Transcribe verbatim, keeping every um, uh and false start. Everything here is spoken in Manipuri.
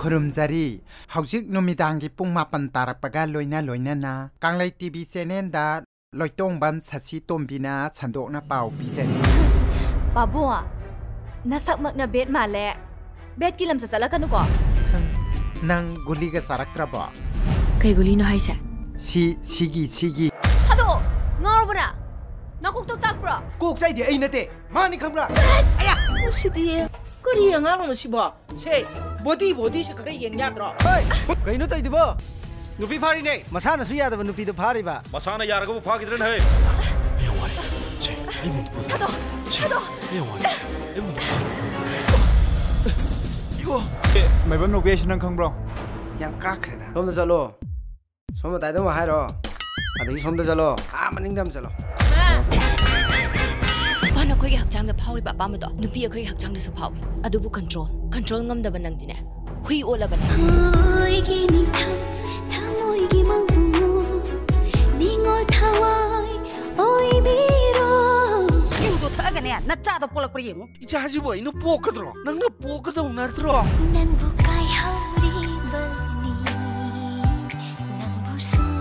ꯈꯨꯔꯨꯝꯖꯔꯤ꯫ ꯍꯧꯖꯤꯛ ꯅꯨꯃꯤꯗꯥꯡꯒꯤ ꯄꯨꯡ ꯃꯥꯄꯟ ꯇꯥꯔꯛꯄꯒ ꯂꯣꯏꯅ ꯂꯣꯏꯅꯅ ꯀꯪꯂꯩ ꯇꯤ ꯚꯤ ꯆꯦꯅꯦꯜꯗ ꯂꯣꯏꯇꯣꯡꯕꯝ ꯁꯁꯤ ꯇꯣꯝꯕꯤꯅ ꯁꯟꯗꯣꯛꯅ ꯄꯥꯎ ꯄꯤꯖꯔꯤ꯫ ꯄꯥꯕꯨꯡ, ꯅꯁꯛꯃꯛꯅ ꯕꯦꯠ ꯃꯥꯜꯂꯦ꯫ ꯕꯦꯠꯀꯤ ꯂꯝꯆꯠ ꯆꯠꯂꯛꯀꯅꯨꯀꯣ꯫ ꯅꯪ ꯒꯨꯂꯤꯒ ꯆꯥꯔꯛꯇ꯭ꯔꯕꯣ? ꯀꯩ ꯒꯨꯂꯤꯅꯣ ꯍꯥꯏꯁꯦ? ꯁꯤ, ꯁꯤꯒꯤ, ꯁꯤꯒꯤ꯫ ꯊꯥꯗꯣꯛꯑꯣ! ꯉꯥꯎꯔꯕꯣ ꯅꯪ? ꯅꯀꯣꯛꯇꯣ ꯆꯥꯛꯄ꯭ꯔꯣ? ꯀꯣꯛ ꯆꯥꯏꯗꯤ ꯑꯩ ꯅꯠꯇꯦ, ꯃꯥꯅꯤ ꯈꯪꯕ꯭ꯔꯥ? ꯑꯌꯥ! ꯃꯁꯤꯗꯤ ꯀꯔꯤ ꯑꯉꯥꯡꯅꯣ ꯁꯤꯕꯣ? ꯁꯦ, ꯕꯣꯗꯤ, ꯕꯣꯗꯤꯁꯦ ꯈꯔ ꯌꯦꯡ ꯌꯥꯗ꯭ꯔꯣ? ꯍꯣꯏ! ꯀꯩꯅꯣ ꯇꯧꯏꯗꯨꯕꯣ? ꯅꯨꯄꯤ ꯐꯥꯔꯤꯅꯦ꯫ ꯃꯁꯥꯅꯁꯨ ꯌꯥꯗꯕ ꯅꯨꯄꯤꯗꯣ ꯐꯥꯔꯤꯕ꯫ ꯃꯁꯥꯅ ꯌꯥꯔꯒꯕꯨ ꯐꯥꯈꯤꯗ꯭ꯔꯅꯦ, ꯍꯦ? ꯊꯥꯗꯣꯛ! ꯊꯥꯗꯣꯛ! ꯃꯥꯏꯕꯝ ꯅꯨꯄꯤ ꯍꯥꯏꯁꯤ ꯅꯪ ꯈꯪꯕ꯭ꯔꯣ? ꯌꯥꯝ ꯀꯥꯈ꯭ꯔꯦꯗ꯫ ꯁꯣꯝꯗ ꯆꯠꯂꯣ꯫ ꯁꯣꯝ ꯃꯇꯥꯏꯗ ꯑꯃꯨꯛ ꯍꯥꯏꯔꯣ꯫ ꯑꯗꯒꯤ ꯁꯣꯝꯗ ꯆꯠꯂꯣ꯫ ꯑꯥ, ꯃꯅꯤꯡꯗ ꯑꯃ ꯆꯠꯂꯣ꯫ ꯅꯨꯄꯥꯅ ꯑꯩꯈꯣꯏꯒꯤ ꯍꯛꯆꯥꯡꯗ ꯐꯥꯎꯔꯤꯕ ꯑꯄꯥꯝꯕꯗꯣ ꯅꯨꯄꯤ ꯑꯩꯈꯣꯏꯒꯤ ꯍꯛꯆꯥꯡꯗꯁꯨ ꯐꯥꯎꯏ꯫ ꯑꯗꯨꯕꯨ ꯀꯟꯇ꯭ꯔꯣꯜ, ꯀꯟꯇ꯭ꯔꯣꯜ ꯉꯝꯗꯕ ꯅꯪꯗꯤꯅꯦ, ꯍꯨꯏ ꯑꯣꯜꯂꯕꯅꯦ꯫ ꯍꯣꯏꯒꯤ ꯅꯤꯡꯊꯧ, ꯊꯃꯣꯏꯒꯤ ꯃꯕꯨ, ꯅꯤꯡꯉꯣꯜ ꯊꯋꯥꯏ ꯑꯣꯏꯕꯤꯔꯣ꯫ ꯌꯨꯗꯣ ꯊꯛꯑꯒꯅꯦ, ꯅꯆꯥꯗꯣ ꯄꯣꯛꯂꯛꯄ꯭ꯔꯥ ꯌꯦꯡꯉꯨ꯫ ꯏꯆꯥꯁꯤꯕꯨ ꯑꯩꯅ ꯄꯣꯛꯀꯗ꯭ꯔꯣ? ꯅꯪꯅ ꯄꯣꯛꯀꯗꯧ ꯅꯠꯇ꯭ꯔꯣ? ꯅꯪꯕꯨ ꯀꯥꯏꯍꯧꯔꯤꯕꯅꯤ, ꯅꯪꯕꯨ ꯁꯨꯝ